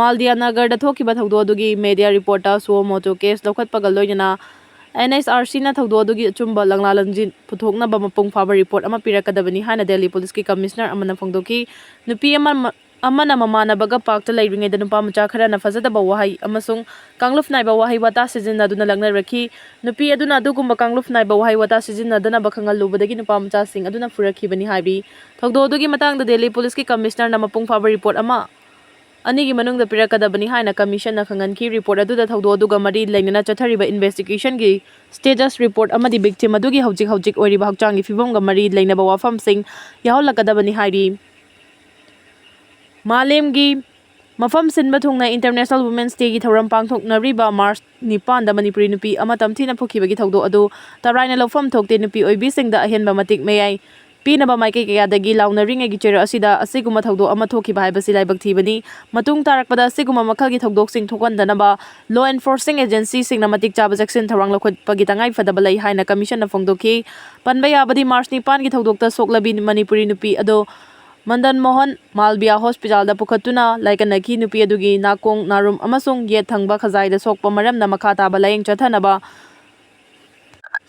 ꯃꯥꯜꯗꯤꯌꯥ ꯅꯒꯔꯗ ꯊꯣꯛꯈꯤꯕ ꯊꯧꯗꯣꯛ ꯑꯗꯨꯒꯤ media reportꯇ suo motu case ꯂꯧꯈꯠꯄꯒ ꯂꯣꯏꯅꯅ NHRCꯅ ꯊꯧꯗꯣꯛ ꯑꯗꯨꯒꯤ ꯑꯆꯨꯝꯕ ꯂꯪꯂꯥ ꯂꯪꯖꯤꯟ ꯄꯨꯊꯣꯛꯅꯕ ꯃꯄꯨꯡ ꯐꯥꯕ report ꯑꯃ ꯄꯤꯔꯛꯀꯗꯕꯅꯤ ꯍꯥꯏꯅ ꯗꯦꯜꯂꯤ ꯄꯨꯂꯤꯁꯀꯤ ꯀꯃꯤꯁꯅꯔ ꯑꯃꯅ ꯐꯣꯡꯗꯣꯛꯈꯤ꯫ ꯅꯨꯄꯤ ꯑꯃ, ꯑꯃꯅ ꯃꯃꯥꯟꯅꯕꯒ ꯄꯥꯔꯛꯇ ꯂꯩꯔꯤꯉꯩꯗ ꯅꯨꯄꯥ ꯃꯆꯥ ꯈꯔꯅ ꯐꯖꯗꯕ ꯋꯥꯍꯩ ꯑꯃꯁꯨꯡ ꯀꯥꯡꯂꯨꯞ ꯅꯥꯏꯕ ꯋꯥꯍꯩ ꯋꯥꯇꯥ ꯁꯤꯖꯤꯟꯅꯗꯨꯅ ꯂꯛꯅꯔꯛꯈꯤ꯫ ꯅꯨꯄꯤ ꯑꯗꯨꯅ ꯑꯗꯨꯒꯨꯝꯕ ꯀꯥꯡꯂꯨꯞ ꯅꯥꯏꯕ ꯋꯥꯍꯩ ꯋꯥꯇꯥ ꯁꯤꯖꯤꯟꯅꯗꯅꯕ ꯈꯪꯍꯜꯂꯨꯕꯗꯒꯤ ꯅꯨꯄꯥ ꯃꯆꯥꯁꯤꯡ ꯑꯗꯨꯅ ꯐꯨꯔꯛꯈꯤꯕꯅꯤ ꯍꯥꯏꯔꯤ꯫ ꯊꯧꯗꯣꯛ ꯑꯗꯨꯒꯤ ꯃꯇꯥꯡꯗ ꯗꯦꯜꯂꯤ ꯄꯨꯂꯤꯁꯀꯤ ꯀꯃꯤꯁꯅꯔꯅ ꯃꯄꯨꯡ ꯐꯥꯕ report ꯑꯃ ꯑꯅꯤꯒꯤ ꯃꯅꯨꯡꯗ ꯄꯤꯔꯛꯀꯗꯕꯅꯤ ꯍꯥꯏꯅ ꯀꯃꯤꯁꯟꯅ ꯈꯪꯍꯟꯈꯤ꯫ Report ꯑꯗꯨꯗ ꯊꯧꯗꯣꯛ ꯑꯗꯨꯒ ꯃꯔꯤ ꯂꯩꯅꯅ ꯆꯠꯊꯔꯤꯕ investigationꯒꯤ status report ꯑꯃꯗꯤ victim ꯑꯗꯨꯒꯤ ꯍꯧꯖꯤꯛ ꯍꯧꯖꯤꯛ ꯑꯣꯏꯔꯤꯕ ꯍꯛꯆꯥꯡꯒꯤ ꯐꯤꯕꯝꯒ ꯃꯔꯤ ꯂꯩꯅꯕ ꯋꯥꯐꯝꯁꯤꯡ ꯌꯥꯎꯍꯜꯂꯛꯀꯗꯕꯅꯤ ꯍꯥꯏꯔꯤ꯫ ꯃꯥꯂꯦꯝꯒꯤ ꯃꯐꯝ ꯁꯤꯟꯕ ꯊꯨꯡꯅ International Women's Dayꯒꯤ ꯊꯧꯔꯝ ꯄꯥꯡꯊꯣꯛꯅꯔꯤꯕ ꯃꯥꯔꯆ ꯅꯤꯄꯥꯟꯗ ꯃꯅꯤꯄꯨꯔꯤ ꯅꯨꯄꯤ ꯑꯃ ꯇꯝꯊꯤꯅ ꯐꯨꯈꯤꯕꯒꯤ ꯊꯧꯗꯣꯛ ꯑꯗꯨ ꯇꯔꯥꯏꯅ ꯂꯧꯐꯝ ꯊꯣꯛꯇꯦ꯫ ꯅꯨꯄꯤ ꯑꯣꯏꯕꯤꯁꯤꯡꯗ ꯑꯍꯦꯟꯕ ꯃꯇꯤꯛ ꯃꯌꯥꯏ ꯄꯤꯅꯕ ꯃꯥꯏꯀꯩ ꯀꯌꯥꯗꯒꯤ ꯂꯥꯎꯅꯔꯤꯉꯩꯒꯤ ꯆꯩꯔꯛ ꯑꯁꯤꯗ ꯑꯁꯤꯒꯨꯝꯕ ꯊꯧꯗꯣꯛ ꯑꯃ ꯊꯣꯛꯈꯤꯕ ꯍꯥꯏꯕꯁꯤ ꯂꯥꯏꯕꯛ ꯊꯤꯕꯅꯤ꯫ ꯃꯇꯨꯡ ꯇꯥꯔꯛꯄꯗ ꯑꯁꯤꯒꯨꯝꯕ ꯃꯈꯜꯒꯤ ꯊꯧꯗꯣꯛꯁꯤꯡ ꯊꯣꯛꯍꯟꯗꯅꯕ law enforcing agencyꯁꯤꯡꯅ ꯃꯇꯤꯛ ꯆꯥꯕ ꯆꯦꯛꯁꯤꯟ ꯊꯧꯔꯥꯡ ꯂꯧꯈꯠꯄꯒꯤ ꯇꯉꯥꯏ ꯐꯗꯕ ꯂꯩ ꯍꯥꯏꯅ ꯀꯃꯤꯁꯟꯅ ꯐꯣꯡꯗꯣꯛꯈꯤ꯫ ꯄꯟꯕ ꯌꯥꯕꯗꯤ, ꯃꯥꯔꯆ ꯅꯤꯄꯥꯟꯒꯤ ꯊꯧꯗꯣꯛꯇ ꯁꯣꯛꯂꯕꯤ ꯃꯅꯤꯄꯨꯔꯤ ꯅꯨꯄꯤ ꯑꯗꯨ ꯃꯟꯗꯟ ꯃꯣꯍꯟ ꯃꯥꯜꯕꯤꯌꯥ ꯍꯣꯁꯄꯤꯇꯥꯜꯗ ꯄꯨꯈꯠꯇꯨꯅ ꯂꯥꯏꯀꯠꯅꯈꯤ꯫ ꯅꯨꯄꯤ ꯑꯗꯨꯒꯤ ꯅꯥꯀꯣꯡ, ꯅꯥꯔꯨꯝ ꯑꯃꯁꯨꯡ ꯌꯦꯠ ꯊꯪꯕ ꯈꯖꯥꯏꯗ ꯁꯣꯛꯄ ꯃꯔꯝꯅ ꯃꯈꯥ ꯇꯥꯕ ꯂꯥꯌꯦꯡ ꯆꯠꯊꯅꯕ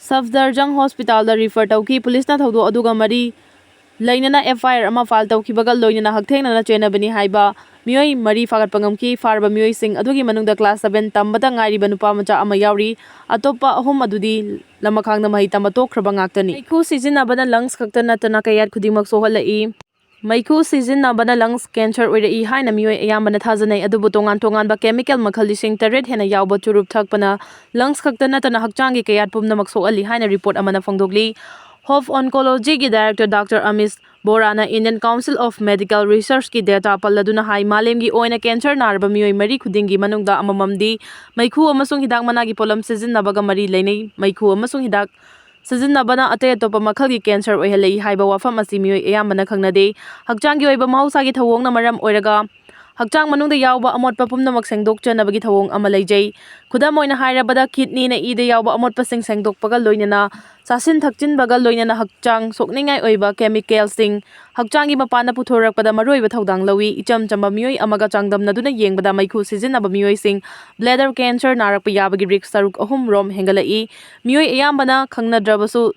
ꯁꯐꯗꯔꯖꯪ ꯍꯣꯁꯄꯤꯇꯥꯜꯗ ꯔꯤꯐꯔ ꯇꯧꯈꯤ꯫ ꯄꯨꯂꯤꯁꯅ ꯊꯧꯗꯣꯛ ꯑꯗꯨꯒ ꯃꯔꯤ ꯂꯩꯅꯅ FIR ꯑꯃ ꯐꯥꯏꯜ ꯇꯧꯈꯤꯕꯒ ꯂꯣꯏꯅꯅ ꯍꯛꯊꯦꯡꯅꯅ ꯆꯦꯟꯅꯕꯅꯤ ꯍꯥꯏꯕ ꯃꯤꯑꯣꯏ ꯃꯔꯤ ꯐꯥꯒꯠꯄ ꯉꯝꯈꯤ꯫ ꯐꯥꯔꯕ ꯃꯤꯑꯣꯏꯁꯤꯡ ꯑꯗꯨꯒꯤ ꯃꯅꯨꯡꯗ class seven ꯇꯝꯕꯗ ꯉꯥꯏꯔꯤꯕ ꯅꯨꯄꯥ ꯃꯆꯥ ꯑꯃ ꯌꯥꯎꯔꯤ꯫ ꯑꯇꯣꯞꯄ ꯑꯍꯨꯝ ꯑꯗꯨꯗꯤ ꯂꯃꯈꯥꯡꯗ ꯃꯍꯩ ꯇꯝꯕ ꯇꯣꯛꯈ꯭ꯔꯕ ꯉꯥꯛꯇꯅꯤ꯫ ꯃꯩꯈꯨ ꯁꯤꯖꯤꯟꯅꯕꯅ lungs ꯈꯛꯇ ꯅꯠꯇꯅ ꯀꯌꯥꯠ ꯈꯨꯗꯤꯡꯃꯛ ꯁꯣꯛꯍꯜꯂꯛꯏ꯫ ꯃꯩꯈꯨ ꯁꯤꯖꯤꯟꯅꯕꯅ lungs cancer ꯑꯣꯏꯔꯛꯏ ꯍꯥꯏꯅ ꯃꯤꯑꯣꯏ ꯑꯌꯥꯝꯕꯅ ꯊꯥꯖꯅꯩ, ꯑꯗꯨꯕꯨ ꯇꯣꯉꯥꯟ ꯇꯣꯉꯥꯟꯕ chemical ꯃꯈꯜ ꯂꯤꯁꯤꯡ ꯇꯔꯦꯠ ꯍꯦꯟꯅ ꯌꯥꯎꯕ ꯆꯨꯔꯨꯞ ꯊꯛꯄꯅ lungs ꯈꯛꯇ ꯅꯠꯇꯅ ꯍꯛꯆꯥꯡꯒꯤ ꯀꯌꯥꯠ ꯄꯨꯝꯅꯃꯛ ꯁꯣꯛꯍꯜꯂꯤ ꯍꯥꯏꯅ report ꯑꯃꯅ ꯐꯣꯡꯗꯣꯛꯂꯤ꯫ Hope Oncologyꯒꯤ director Doctor Amish Boraꯅ Indian Council of Medical Researchꯀꯤ data ꯄꯜꯂꯗꯨꯅ ꯍꯥꯏ, ꯃꯥꯂꯦꯝꯒꯤ ꯑꯣꯏꯅ cancer ꯅꯥꯔꯕ ꯃꯤꯑꯣꯏ ꯃꯔꯤ ꯈꯨꯗꯤꯡꯒꯤ ꯃꯅꯨꯡꯗ ꯑꯃꯃꯝꯗꯤ ꯃꯩꯈꯨ ꯑꯃꯁꯨꯡ ꯍꯤꯗꯥꯛ ꯃꯅꯥꯒꯤ ꯄꯣꯠꯂꯝ ꯁꯤꯖꯤꯟꯅꯕꯒ ꯃꯔꯤ ꯂꯩꯅꯩ꯫ ꯃꯩꯈꯨ ꯑꯃꯁꯨꯡ ꯍꯤꯗꯥꯛ ꯁꯤꯖꯤꯟꯅꯕꯅ ꯑꯇꯩ ꯑꯇꯣꯞꯄ ꯃꯈꯜꯒꯤ cancer ꯑꯣꯏꯍꯜꯂꯛꯏ ꯍꯥꯏꯕ ꯋꯥꯐꯝ ꯑꯁꯤ ꯃꯤꯑꯣꯏ ꯑꯌꯥꯝꯕꯅ ꯈꯪꯅꯗꯦ꯫ ꯍꯛꯆꯥꯡꯒꯤ ꯑꯣꯏꯕ ꯃꯍꯧꯁꯥꯒꯤ ꯊꯧꯑꯣꯡꯅ ꯃꯔꯝ ꯑꯣꯏꯔꯒ ꯍꯛꯆꯥꯡ ꯃꯅꯨꯡꯗ ꯌꯥꯎꯕ ꯑꯃꯣꯠꯄ ꯄꯨꯝꯅꯃꯛ ꯁꯦꯡꯗꯣꯛꯆꯅꯕꯒꯤ ꯊꯧꯑꯣꯡ ꯑꯃ ꯂꯩꯖꯩ꯫ ꯈꯨꯗꯝ ꯑꯣꯏꯅ ꯍꯥꯏꯔꯕꯗ, kidneyꯅ ꯏꯗ ꯌꯥꯎꯕ ꯑꯃꯣꯠꯄꯁꯤꯡ ꯁꯦꯡꯗꯣꯛꯄꯒ ꯂꯣꯏꯅꯅ ꯆꯥꯁꯤꯟ ꯊꯛꯆꯤꯟꯕꯒ ꯂꯣꯏꯅꯅ ꯍꯛꯆꯥꯡ ꯁꯣꯛꯅꯤꯡꯉꯥꯏ ꯑꯣꯏꯕ chemicalꯁꯤꯡ ꯍꯛꯆꯥꯡꯒꯤ ꯃꯄꯥꯟꯗ ꯄꯨꯊꯣꯔꯛꯄꯗ ꯃꯔꯨꯑꯣꯏꯕ ꯊꯧꯗꯥꯡ ꯂꯧꯏ꯫ ꯏꯆꯝ ꯆꯝꯕ ꯃꯤꯑꯣꯏ ꯑꯃꯒ ꯆꯥꯡꯗꯝꯅꯗꯨꯅ ꯌꯦꯡꯕꯗ, ꯃꯩꯈꯨ ꯁꯤꯖꯤꯟꯅꯕ ꯃꯤꯑꯣꯏꯁꯤꯡ bladder cancer ꯅꯥꯔꯛꯄ ꯌꯥꯕꯒꯤ risk ꯁꯔꯨꯛ ꯑꯍꯨꯝ ꯔꯣꯝ ꯍꯦꯟꯒꯠꯂꯛꯏ꯫ ꯃꯤꯑꯣꯏ ꯑꯌꯥꯝꯕꯅ ꯈꯪꯅꯗ꯭ꯔꯕꯁꯨ,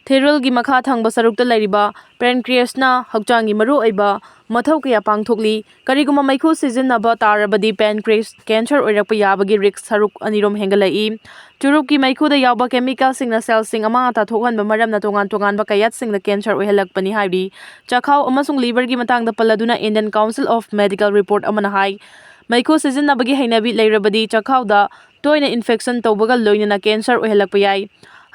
thyroidꯀꯤ ꯃꯈꯥ ꯊꯪꯕ ꯁꯔꯨꯛꯇ ꯂꯩꯔꯤꯕ pancreasꯅ ꯍꯛꯆꯥꯡꯒꯤ ꯃꯔꯨꯑꯣꯏꯕ ꯃꯊꯧ ꯀꯌꯥ ꯄꯥꯡꯊꯣꯛꯂꯤ꯫ ꯀꯔꯤꯒꯨꯝꯕ ꯃꯩꯈꯨ ꯁꯤꯖꯤꯟꯅꯕ ꯇꯥꯔꯕꯗꯤ, pancreas cancer ꯑꯣꯏꯔꯛꯄ ꯌꯥꯕꯒꯤ risk ꯁꯔꯨꯛ ꯑꯅꯤꯔꯣꯝ ꯍꯦꯟꯒꯠꯂꯛꯏ꯫ ꯆꯨꯔꯨꯞꯀꯤ ꯃꯩꯈꯨꯗ ꯌꯥꯎꯕ chemicalꯁꯤꯡꯅ cellꯁꯤꯡ ꯑꯃꯥꯡ ꯑꯇꯥ ꯊꯣꯛꯍꯟꯕ ꯃꯔꯝꯅ ꯇꯣꯉꯥꯟ ꯇꯣꯉꯥꯟꯕ ꯀꯌꯥꯠꯁꯤꯡꯗ cancer ꯑꯣꯏꯍꯜꯂꯛꯄꯅꯤ ꯍꯥꯏꯔꯤ꯫ ꯆꯈꯥꯎ ꯑꯃꯁꯨꯡ liverꯒꯤ ꯃꯇꯥꯡꯗ ꯄꯜꯂꯗꯨꯅ Indian Council of Medical report ꯑꯃꯅ ꯍꯥꯏ, ꯃꯩꯈꯨ ꯁꯤꯖꯤꯟꯅꯕꯒꯤ ꯍꯩꯅꯕꯤ ꯂꯩꯔꯕꯗꯤ ꯆꯈꯥꯎꯗ ꯇꯣꯏꯅ infection ꯇꯧꯕꯒ ꯂꯣꯏꯅꯅ cancer ꯑꯣꯏꯍꯜꯂꯛꯄ ꯌꯥꯏ꯫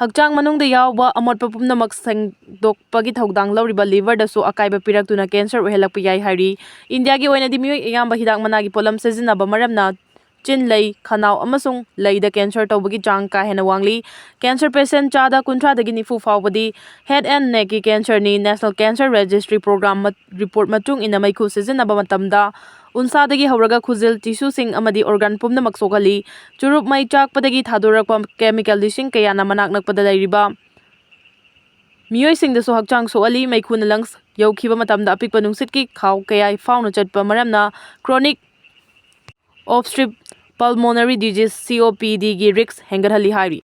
ꯍꯛꯆꯥꯡ ꯃꯅꯨꯡꯗ ꯌꯥꯎꯕ ꯑꯃꯣꯠꯄ ꯄꯨꯝꯅꯃꯛ ꯁꯦꯡꯗꯣꯛꯄꯒꯤ ꯊꯧꯗꯥꯡ ꯂꯧꯔꯤꯕ liverꯗꯁꯨ ꯑꯀꯥꯏꯕ ꯄꯤꯔꯛꯇꯨꯅ cancer ꯑꯣꯏꯍꯜꯂꯛꯄ ꯌꯥꯏ ꯍꯥꯏꯔꯤ꯫ ꯏꯟꯗꯤꯌꯥꯒꯤ ꯑꯣꯏꯅꯗꯤ ꯃꯤꯑꯣꯏ ꯑꯌꯥꯝꯕ ꯍꯤꯗꯥꯛ ꯃꯅꯥꯒꯤ ꯄꯣꯠꯂꯝ ꯁꯤꯖꯤꯟꯅꯕ ꯃꯔꯝꯅ ꯆꯤꯟ, ꯂꯩ, ꯈꯅꯥꯎ ꯑꯃꯁꯨꯡ ꯂꯩꯗ cancer ꯇꯧꯕꯒꯤ ꯆꯥꯡ ꯀꯥ ꯍꯦꯟꯅ ꯋꯥꯡꯂꯤ꯫ Cancer patient ꯆꯥꯗ ꯀꯨꯟꯊ꯭ꯔꯥꯗꯒꯤ ꯅꯤꯐꯨ ꯐꯥꯎꯕꯗꯤ head and neckꯀꯤ cancerꯅꯤ꯫ National Cancer Registry Program ꯃ-, report ꯃꯇꯨꯡ ꯏꯟꯅ ꯃꯩꯈꯨ ꯁꯤꯖꯤꯟꯅꯕ ꯃꯇꯝꯗ ꯎꯟꯁꯥꯗꯒꯤ ꯍꯧꯔꯒ ꯈꯨꯖꯤꯜ, tissueꯁꯤꯡ ꯑꯃꯗꯤ organ ꯄꯨꯝꯅꯃꯛ ꯁꯣꯛꯍꯜꯂꯤ꯫ ꯆꯨꯔꯨꯞ ꯃꯩ ꯆꯥꯛꯄꯗꯒꯤ ꯊꯥꯗꯣꯔꯛꯄ chemical ꯂꯤꯁꯤꯡ ꯀꯌꯥꯅ ꯃꯅꯥꯛ ꯅꯛꯄꯗ ꯂꯩꯔꯤꯕ ꯃꯤꯑꯣꯏꯁꯤꯡꯗꯁꯨ ꯍꯛꯆꯥꯡ ꯁꯣꯛꯍꯜꯂꯤ꯫ ꯃꯩꯈꯨꯅ lungs ꯌꯧꯈꯤꯕ ꯃꯇꯝꯗ ꯑꯄꯤꯛꯄ ꯅꯨꯡꯁꯤꯠꯀꯤ ꯈꯥꯎ ꯀꯌꯥ ꯐꯥꯎꯅ ꯆꯠꯄ ꯃꯔꯝꯅ chronic obstructive pulmonary disease, COPDꯒꯤ risk ꯍꯦꯟꯒꯠꯍꯜꯂꯤ ꯍꯥꯏꯔꯤ꯫